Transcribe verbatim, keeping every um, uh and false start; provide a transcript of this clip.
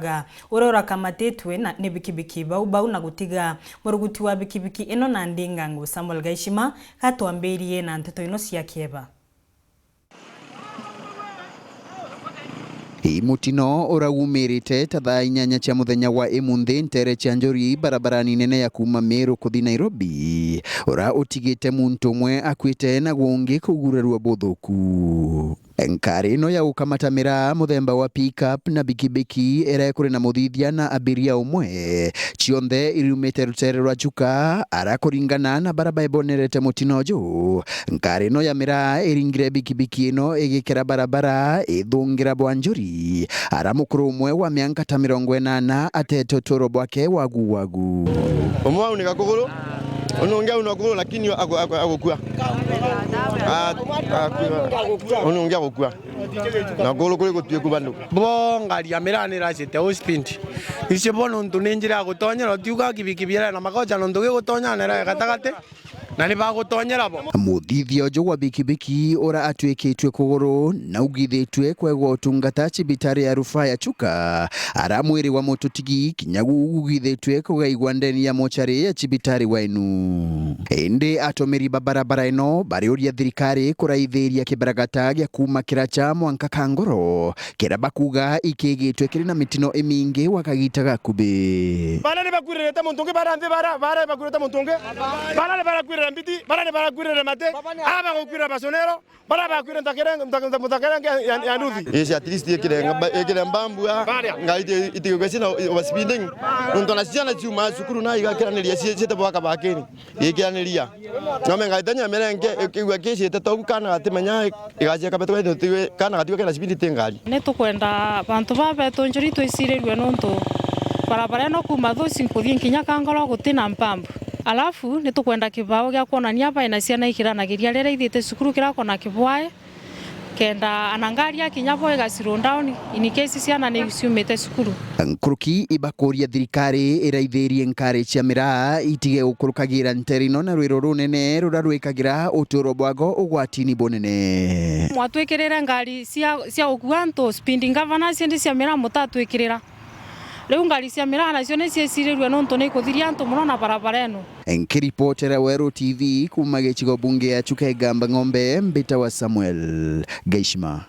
Ga, uria urakamatitwe na, ni bikibiki bau bau na gutiga muruguti wa bikibiki ino na ndingangu Samuel Gaishima, gatwambirie na nteto ino cia kieba. Ii mutino uraumirite ta thaa inyanya cia muthenya wa imunthi ntere cia Njuri barabarani nene ya kuuma Meru kuthi Nairobi, ura utigite muntu umwe akuite na gungi kugurarua buthuku. Nkari ino ya gukamata miraa muthemba wa pick-up na bikibiki iria kuri na muthithia na abiria umwe, cionthe iriumite rutere rwa Chuka, ara kuringana na bara baebonerete mutino uju. Nkari ino ya miraa iringire bikibiki ino igikira barabara ithungira bwa Njuri, ara mukuru umwe wa mianka ta mirongo inana atete uturo bwake wagu wagu. Umwe aunika kuguru, unu ungi auna kuguru, lakini agu-, agu-, agukua. A-, akua. Unu ungi agukua. Na kuguru kuri gutuiku bandu. Bo ngari ya miraa niracite u speed. Icio bo nontu ni njira ya gutonyera, utiuga kibikibi iria na magocha nontu gigutonya na iria gatagati, na ni bagutonyera bo. Muthithia uju wa bikibiki ura atwikitwe kuguru naugithitwe kwegwa utungata cibitari ya rufaa ya Chuka, ara mwiri wa mututigi kinya gugugithitwe kugaigwa ndeni ya mochari ya cibitari wa Inu. Indi atumiri ba barabara ino bariuria thirikari kuraithiria kibaragata gia kuuma Kiracha mwanka Kangoro, kiria bakuga ikigitwe kiri na mitino imingi gwa kagita gakubi. Bara ni bakwirite muntu ungi, bara nthi, bara, bara ni bakwirite muntu ungi, bara ni barakwirire mbiti, bara ni barakwirire mati, aba gukwirira basonero, bara bakwirire ntakere, ntak-, ntak-, ntakere ya, ya, ya nduthi. Isi at least ikire ngamba, ikire mbambua, ngari iti-, itigwe cina over speeding. Nontu na ciana ciuma cukuru na igakiraniria ci-, ciite bwaka bakini. Gikiraniria. No menga itenya mirenge, ikigua kicite tou kana gatimenya igacia kabete, kana gatigwe kena speed ti ngari. Ni tukwenda bantu ba betu Njuri twicirirue nontu barabara ino kuuma Thuci nkuthii nkinya Kangoro guti na mpambu. Alafu ni tukwenda kibao gia kwonania baina ciana ikiranagiria riria ithite cukuru kirakona kibwae. Kenda ana ngari ya kinya bo iga slow down in case ciana ni ciumite cukuru. Nkuruki ibakuria thirikari iraithirie nkari cia miraa itige gukurukagira ntere ino na rwiro runene ruria rwikagira uturo bwago ugwatini bunene. Mwatwikirire ngari cia, cia gukua antu, speed governor, ciendi cia miraa mutatwikirira. Riu ngari cia miraa nacio ni ciecirirue nontu ni ikuthiria antu mono na barabara ino. Nkiripotera Weru T V kuuma gicigo bunge ya Chuka Igamba Ng'ombe, mbitawa Samuel Gaishima.